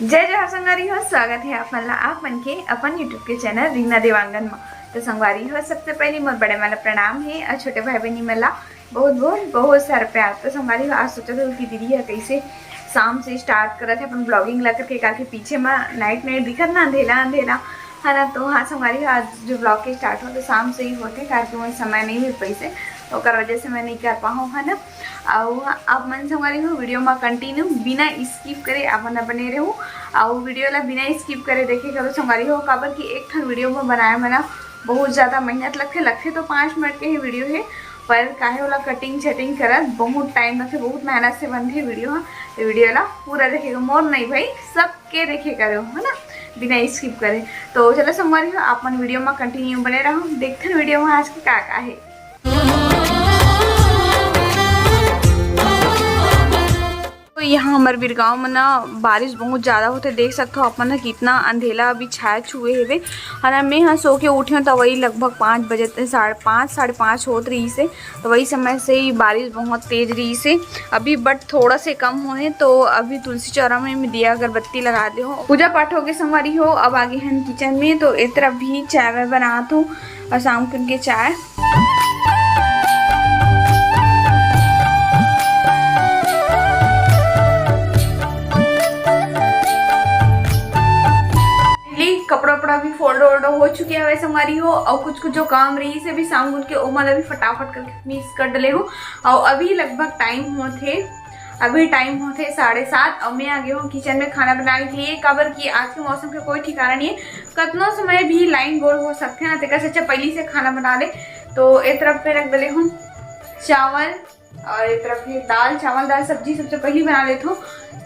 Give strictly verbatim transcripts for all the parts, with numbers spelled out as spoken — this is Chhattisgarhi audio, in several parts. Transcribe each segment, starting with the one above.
जय जोहार संगवारी हो, स्वागत हे आप मन ला, आप मन के अपन YouTube के चैनल रीना देवांगन म। तो संगवारी हो, सबसे पहले मोर बड़े मन ला प्रणाम हे और छोटे भाई बहनी मन ला बहुत, बहुत, बहुत सारा प्यार। तो संगवारी हो, आज सोचत हो कि दीदी ह कैसे शाम से स्टार्ट करत हे अपन ब्लॉगिंग ला करके, काहे कि पीछे म नाइट नाइट दिखत ना, अंधेला अंधेला, है ना। तो हाँ संगवारी हो, आज जो ब्लॉग के स्टार्ट हो तो शाम से ही होथे, काहे कि मोर समय नहीं मिल पाइसे, ओकर वजह से मैं नहीं कर पाहूँ, है ना। अउ आप मन संगवारी हो, वीडियो म कंटिन्यू बिना स्किप करे आप मन बने रहू। अउ वीडियो ला बिना स्किप करे देखे करो संगवारी हो, काबर कि एक ठन वीडियो म बनाए म ना बहुत ज़्यादा मेहनत लगथे। लगथे तो पाँच मिनट के ही वीडियो हे, पर काहे ओला कटिंग छटिंग करत बहुत टाइम लगथे, बहुत मेहनत से बनथे वीडियो ह। तो वीडियो ला पूरा देखे करो, मोर नहीं भाई, सबके देखे करो, है ना, बिना स्किप करे। तो चलो संगवारी हो, आप मन वीडियो म कंटिन्यू बने रहू, देखथन वीडियो म आज के का का हे। तो यहाँ हमर बिरगांव में ना बारिश बहुत ज़्यादा होथे, देख सकथो अपन ह कितना अंधेला अभी छाया छुए हेवे। है ना, मैं ह सो के उठे हूँ तो वही लगभग पाँच बजे, साढ़े पाँच, साढ़े पाँच होत रहीस हे, तो वही समय से ही बारिश बहुत तेज रहीस हे। अभी बट थोड़ा से कम होए हे, तो अभी तुलसी चौरा में मैं दिया अगरबत्ती लगा दे हूँ। पूजा पाठ हो गए संगवारी हो, अब आगे हन किचन में, तो ए तरफ भी चाय वाय बनात हूँ और शाम के उनके चाय। Finally, कपड़ा उपड़ा भी फोल्ड ओल्ड हो चुके हवे संगवारी हो, और कुछ कुछ जो काम रहीस हे भी शाम गुन के, ओमा ला भी फटाफट करके फिनिश कर डले हूँ। और अभी लगभग टाइम होत हे, अभी टाइम होत हे साढ़े सात, और मैं आ गई हूँ किचन में खाना बनाने के लिए, काबर कि आज के मौसम के कोई ठिकाना नहीं है, कतनो समय भी लाइन गोल हो सकथे ना, तेकर से अच्छा पहली से खाना बना ले। तो ए तरफ पे रख डले हूँ चावल, और एक तरफ ये दाल, चावल, दाल, सब्जी सबसे पहली बना लेत हूँ।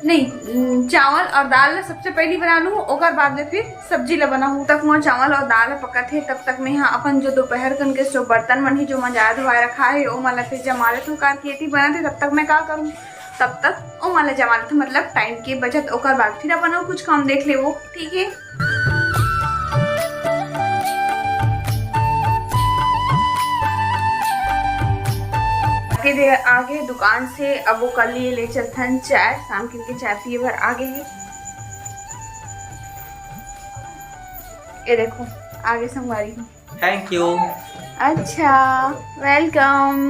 नहीं, उम, चावल और दाल ला सबसे पहली बना लूँ, ओकर बाद में फिर सब्जी ला बनाहूँ। तक मोर चावल और दाल पकत हे, तब तक मैं यहाँ अपन जो दोपहर कन के जो बर्तन मन ही, जो मंजाय धोवाय रखा है, ओ मन ला फिर जमा लेत हूँ। कार की एती बनत हे, तब तक मैं का करूँ, तब तक ओ मन ला जमा लेत हूँ। मतलब टाइम के बचत, ओकर बाद फिर अपन और कुछ काम देख लेबो। ठीक है। आगे दे, आगे दुकान से अब वो कर लिए, ले चलथन चाय, शाम के इनके चाय पिए बर आगे है। ये देखो, आगे संगवारी हो। Thank you। अच्छा, welcome।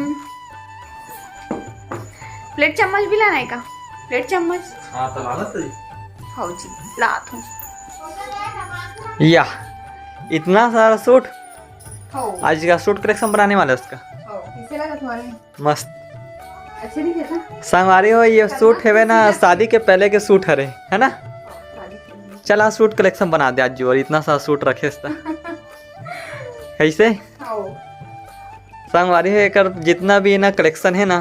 प्लेट चम्मच भी लाना है का? प्लेट चम्मच? हाँ, तो लाना तो। हाँ जी, लात हूँ। या, इतना सारा सूट। हो। आज का सूट कलेक्शन बनाने वाला है उसका। हो, कैसे लगा तुम्हारे? मस्त। अच्छे नहीं थे ना? संगवारी हो, ये सूट हेवे ना, शादी के पहले के सूट हरे, है ना? शादी के लिए। चला, सूट कलेक्शन बना दे आज जो, और इतना सारा सूट रखे था। कैसे? हो। संगवारी हो, एकर जितना भी ना कलेक्शन है ना,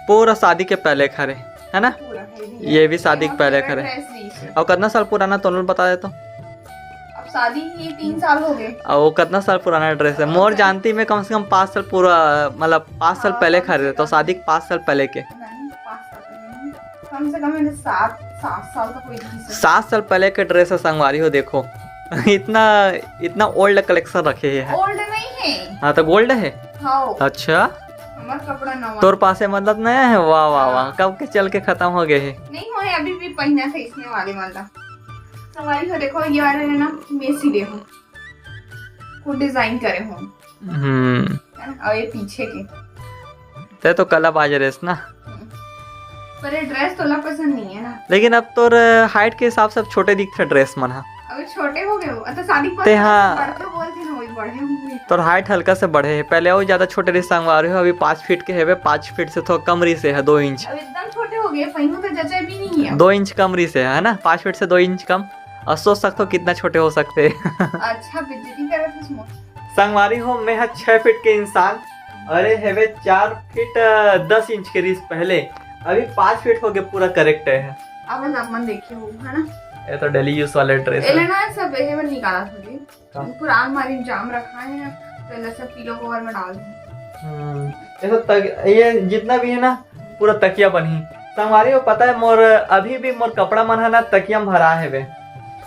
पूरा शादी के पहले के हरे, है ना? पूरा heavy ये है। भी शादी के पहले के हरे। Dress भी है। और कितना साल पुराना, तो बता दे तो। अब शादी ही तीन साल हो गए। और वो कितना साल पुराना ड्रेस है? मोर जानती में कम से कम पाँच साल पूरा, मतलब, पाँच साल हाँ, पहले कम से खरीदे, तो कम। शादी के पाँच साल पहले के। नहीं, पाँच साल पहले नहीं। कम से कम मैंने सात, सात साल का कोई नहीं है। सात साल पहले के ड्रेस है, संगवारी हो, देखो। इतना, इतना ओल्ड कलेक्शन रखे हैं। ओल्ड नहीं है। हाँ, तो गोल्ड है? हाँ। अच्छा। हमार कपड़ा नवा। तोर पासे मतलब नया है? वाह, वाह, वाह। हाँ। कब के चल के खत्म हो गए है? नहीं हो है, अभी भी पहना था इसने वाले वाला। संगवारी हो, देखो, ये वाले है ना, मैं सिले हूँ, खुद डिजाइन करे हूँ। हम्म। है ना? और ये पीछे के। ते तो कला बाज रेस ना। हम्म। पर ये ड्रेस तोला पसंद नहीं है ना? लेकिन अब तोर हाइट के हिसाब से अब छोटे दिखथे ड्रेस मन हा। अभी छोटे हो गए हो, तो शादी के बाद ते हाँ। बढ़ते बोलते ना, वही बढ़े होंगे। तोर हाइट हल्का से बढ़े है, पहले वो ज्यादा छोटे रही संगवारी हो, अभी पाँच फीट के हेवे, पाँच फीट से थोड़ा कम रही से है, दो इंच। अब एकदम छोटे हो गए, पहिनू तो जचा भी नहीं है। दो इंच कम रही से है ना, पाँच फीट से दो इंच कम। और सोच सकते हो कितना छोटे हो सकते हैं। अच्छा, बेइज्जती करत हस मोर। संगवारी हो, मैं हा छह फीट के इंसान, अरे हेवे चार फीट, अ, दस इंच के रहीस पहले, अभी पाँच फीट हो गए, पूरा करेक्ट है। अब अपन देखे हो, है ना? ये तो डेली यूज वाले ड्रेस एले है। ना सब एहे बर निकाला था जी। का? पूरा अलमारी में जाम रखा है, तो एला सब पिलो कवर में डाल दे। हम्म, ये सब तक, ये जितना भी है ना, पूरा तकिया बनही। संगवारी हो, पता है, मोर अभी भी मोर कपड़ा मन है ना, तकिया में भरा है बे।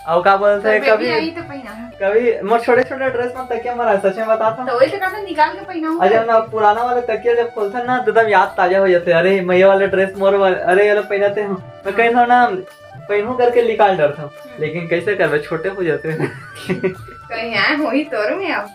और का बोलते हैं, तो बेबी कभी, आई तो पहिना है। कभी मोर छोटे छोटे ड्रेस में तकिया में भरा है, सच में बता था। तो वही तो कहता, निकाल के पहिना हूँ। अरे ना, पुराना वाला तकिया जब खोलता ना, तो एकदम याद ताजा हो जाते, "अरे, मैं ये वाला ड्रेस मोर वाला, अरे, ये वाला पहनते हैं।" मैं कहीं था ना, पहिनहूं करके निकाल डरथंव, लेकिन कैसे करबे, छोटे हो जाते हैं। कहीं आए होही तोर में अब,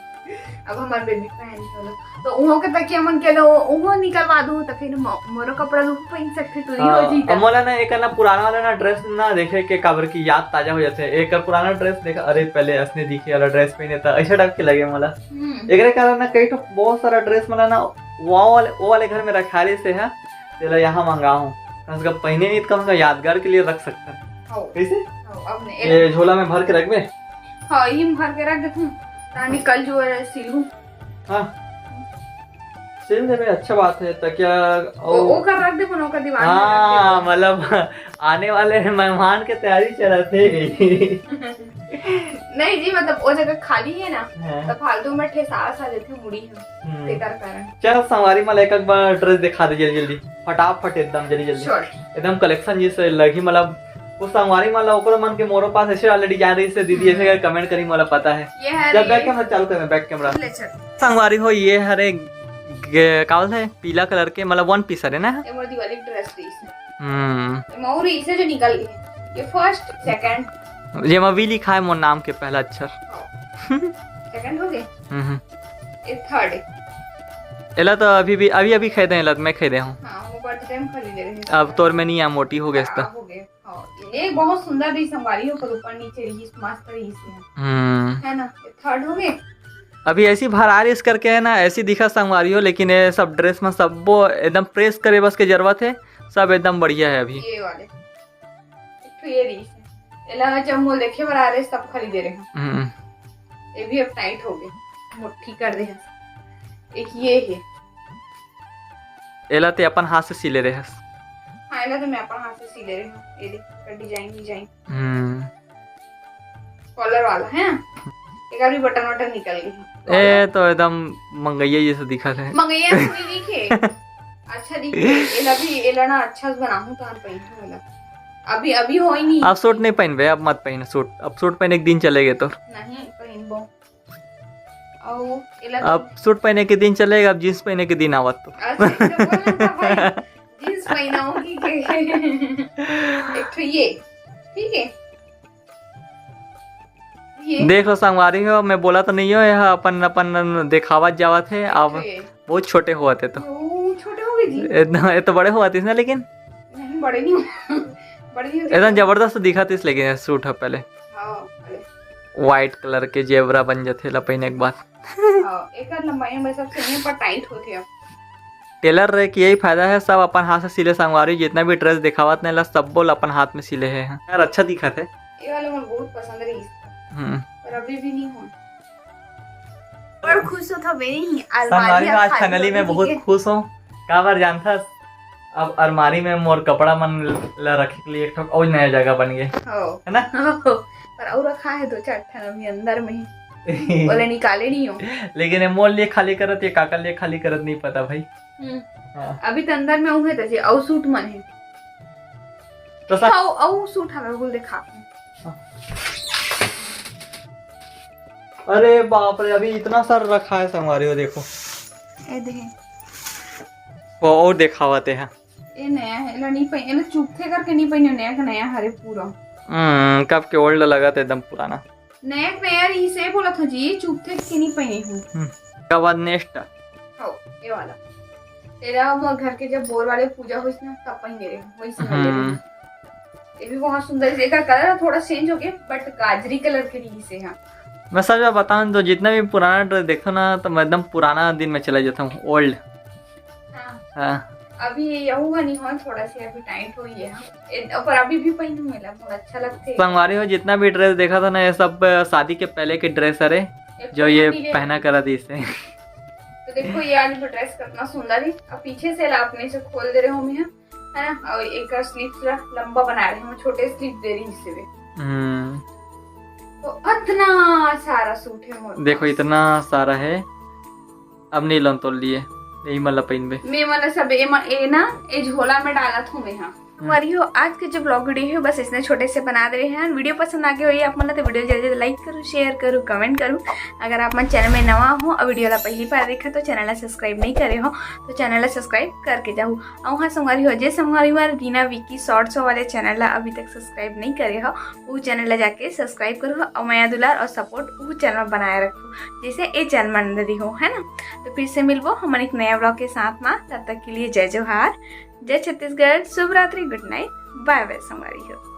अब हमार बेबी पहन के तो उहो के तकिया मन के लो, उहो निकलवा दूं तो फिर मो-, मोरो कपड़ा लो पहन सकते, तू ही हो हाँ, जी अब मोला ना एक ना पुराना वाला ना ड्रेस ना देखे के, काबर की याद ताजा हो जाते हैं। एक पुराना ड्रेस देखा, अरे पहले असने दिखे वाला ड्रेस पहने था, ऐसा टाइप के लगे मोला। हम्म। एकरे कारण ना कई ठो बहुत सारा ड्रेस मोला ना वो वाले, वो वाले घर में रखा रहे से है, तेला यहाँ मंगाहूं। कम से कम पहने नहीं तो कम से कम यादगार के लिए रख सकते हैं। हो। कैसे? हो, अब नहीं। ये झोला में भर के रखबे? हाँ, ये भर के रख देते हैं। तानी कल जो है सिलूं। हाँ। सिल देबे, अच्छा बात है। तकिया ओ, ओ, ओकर रख देबो ना, ओकर दीवार में रख हाँ, देबो। मतलब आने वाले मेहमान के तैयारी चलत हे। नहीं जी, मतलब वो जगह खाली है ना, हाँ। तो फालतू में ठेसा सा लेते मुड़ी है, हम्म। तेकर कारण। चल संगवारी मन ला एक, एक बार ड्रेस दिखा दे जल्दी जल्दी, फटाफट एकदम जल्दी जल्दी। Sure। एकदम कलेक्शन जैसे लगी, मतलब कुछ संगवारी मन ला ओकरो मन के मोरो पास ऐसे वाले डिजाइन रही से दीदी ऐसे करके कमेंट करी, मोला पता है। ये है जब रे। बैक कैमरा चालू करना, बैक कैमरा। ले चल। संगवारी हो, ये हरे गे-, का बोलते हैं, पीला कलर के, मतलब वन पीस हरे ना? ये मोर दिवाली ड्रेस रही से। हम्म। ये मोर इसे जो निकल गए। ये फर्स्ट, सेकंड। ये में वी लिखा है मोर नाम के पहला अक्षर। सेकंड हो गए। हम्म। ये थर्ड। एला तो अभी भी, अभी, अभी खरीदे, एला तो मैं खरीदे हूँ। हाँ, वो बर्थडे में खरीदे रहे। अब तोर में नहीं है, मोटी हो गए इस तो। हाँ, हो गए। हाँ, ये बहुत सुंदर रही संगवारी हो, पर ऊपर नीचे रही, मस्त रही से। हम्म। है ना? ये थर्ड हो गए। अभी ऐसी भरारिस करके है ना, ऐसी दिखा संगवारी हो, लेकिन ये सब ड्रेस में सबो एकदम प्रेस करे बस के जरूरत है, सब एकदम बढ़िया है अभी। ये वाले। एक तो ये रही से। एला जब मोल देखे बर आ रहे, सब खरीदे रहे हैं। हम्म। ये भी अब टाइट हो गए, मोटी कर दे हैं। एक ये है। एला ते अपन हाथ से सिले रहे हस। हाँ, एला तो मैं अपन हाथ से सिले रहे हूँ। ये देख, डिजाइन, डिजाइन। हम्म। कॉलर वाला है। एक भी बटन वटन निकल गए हैं। ए, तो एकदम मंगैया जैसे दिखत है। मंगैया कोई नहीं खे। अच्छा दिखे। एला भी, एला ना अच्छा से बनाऊं तो हम पहनूं एला। अभी, अभी हो ही नहीं। अब सूट नहीं पहनबे, अब मत पहन सूट। अब सूट पहने एक दिन चले गए तो। नहीं, पहनबो। अउ एला तो अब सूट पहने के दिन चलेगा, अब जींस पहने के दिन आवत तो। अच्छा, तो बोला था भाई, जींस पहनाऊंगी के। एक तो ये, ठीक है। ये। देख लो संगवारी हो, मैं बोला तो नहीं हो, यह अपन, अपन दिखावत जावत है। अब ये। बहुत छोटे होवत है तो। ओ, छोटे हो गए जी। इतना, ये तो बड़े होवत है ना, लेकिन नहीं, बड़े नहीं हो। बड़े नहीं हो। एकदम जबरदस्त दिखत इस, लेकिन ये सूट है पहले। हाँ, अरे। व्हाइट कलर के जेबरा बन जाथे ला पहने के बाद। हाँ, एकर लंबाई में सबसे नहीं पर टाइट होथे अब। टेलर रे के यही फायदा है, सब अपन हाथ से सिले संगवारी, जितना भी ड्रेस दिखावत नहीं ला, सब बोल अपन हाथ में सिले है यार, अच्छा दिखत है। ये वाला मोर बहुत पसंद रही। हम्म। पर अभी भी नहीं हो। बड़ खुश हो था मेरी ही अलमारी संगवारी हो, आज खाली finally होने मैं बहुत के। खुश हूँ। काबर जानथस, अब अलमारी में मोर कपड़ा मन ला रखे के लिए एक ठो और नया जगह बन गए, हो। है ना? हो। पर और रखा है दो चार ठन अभी अंदर में ही। बोले निकाले नहीं हो। लेकिन ये मोर लिए खाली करत, ये काकर लिए खाली करत नहीं पता भाई। हम्म। हाँ। अभी तो अंदर में उहे तैसे अउ सूट मन है। तो सा- अउ, अउ सूट हवे, बोल दिखा। अरे बाप रे, अभी इतना सारा रखा है संगवारी हो, देखो। ए दे। वो और दिखावत है। ए नया है, एला नहीं पहन, एला चुभथे करके नहीं पहने, नया का नया हरे पूरा। हम्म, कब के ओल्ड लगत है, एकदम पुराना। नया का नया रही से बोला था जी, चुभथे के नहीं पहने हूँ। हम्म, का बाद नेक्स्ट। हो, ये वाला। तेरा वो घर के जब बोर वाले पूजा होइस ना, तब पहने रहे, वही समय ले रहे। हम्म। ये भी बहुत सुंदर है। इसका कलर थोड़ा चेंज हो गया, बट गाजरी कलर के रही से, हाँ। मैं सच में बताऊं तो जितना भी पुराना ड्रेस देखो ना, तो मैं एकदम पुराना दिन में चला जाता हूँ, ओल्ड। हाँ। हाँ। अभी ये यहू बनी हो, थोड़ा सी अभी टाइट हुई है, हाँ। ए, पर अभी भी पहनू मेला, बहुत अच्छा लगते है। संगवारी हो, जितना भी ड्रेस देखा था ना, ये सब, अ, शादी के पहले के ड्रेस हरे, ये जो ये पूरा नीले पहना रंग। करा दी इसे। तो देखो, ये वाली भी ड्रेस कितना सुंदर है। अब पीछे से ला अपने से खोल दे रहे हो मैं, है ना, और एक स्लीव्स ला लंबा बना रहे हो, छोटे स्लीव दे रही इससे भी। हम्म। तो इतना सारा सूट है मोर देखो, पास। इतना सारा है। अब नहीं लन तोल लिए, यही मन ला पहिनबे। मैं मन सब ए म-, ए ना, ए झोला में डालत हूँ मैं, हाँ। संगवारी हो, आज के जो vlog video हे बस इसने छोटे से बना दे रहे हैं। Video पसंद आ गए हो ये आप मन ला तो video जल्दी जल्दी like करूँ, share करूँ, comment करूँ। अगर आप मन channel में नवा हो और video ला पहली बार देखा तो channel ला subscribe नहीं करे हो तो channel ला subscribe करके जाहू। और हाँ संगवारी हो, जे संगवारी हमारे रीना विकी shorts वाले channel ला अभी तक subscribe नहीं करे हो वो channel ला जाके subscribe करो और मया दुलार और support वो channel बनाए रखो जैसे ये channel मन दे हो, है ना। तो फिर से मिलबो हमन एक नया vlog के साथ में, तब तक के लिए जय जोहार, जय छत्तीसगढ़, शुभ रात्रि, good night, bye bye संगवारी हो।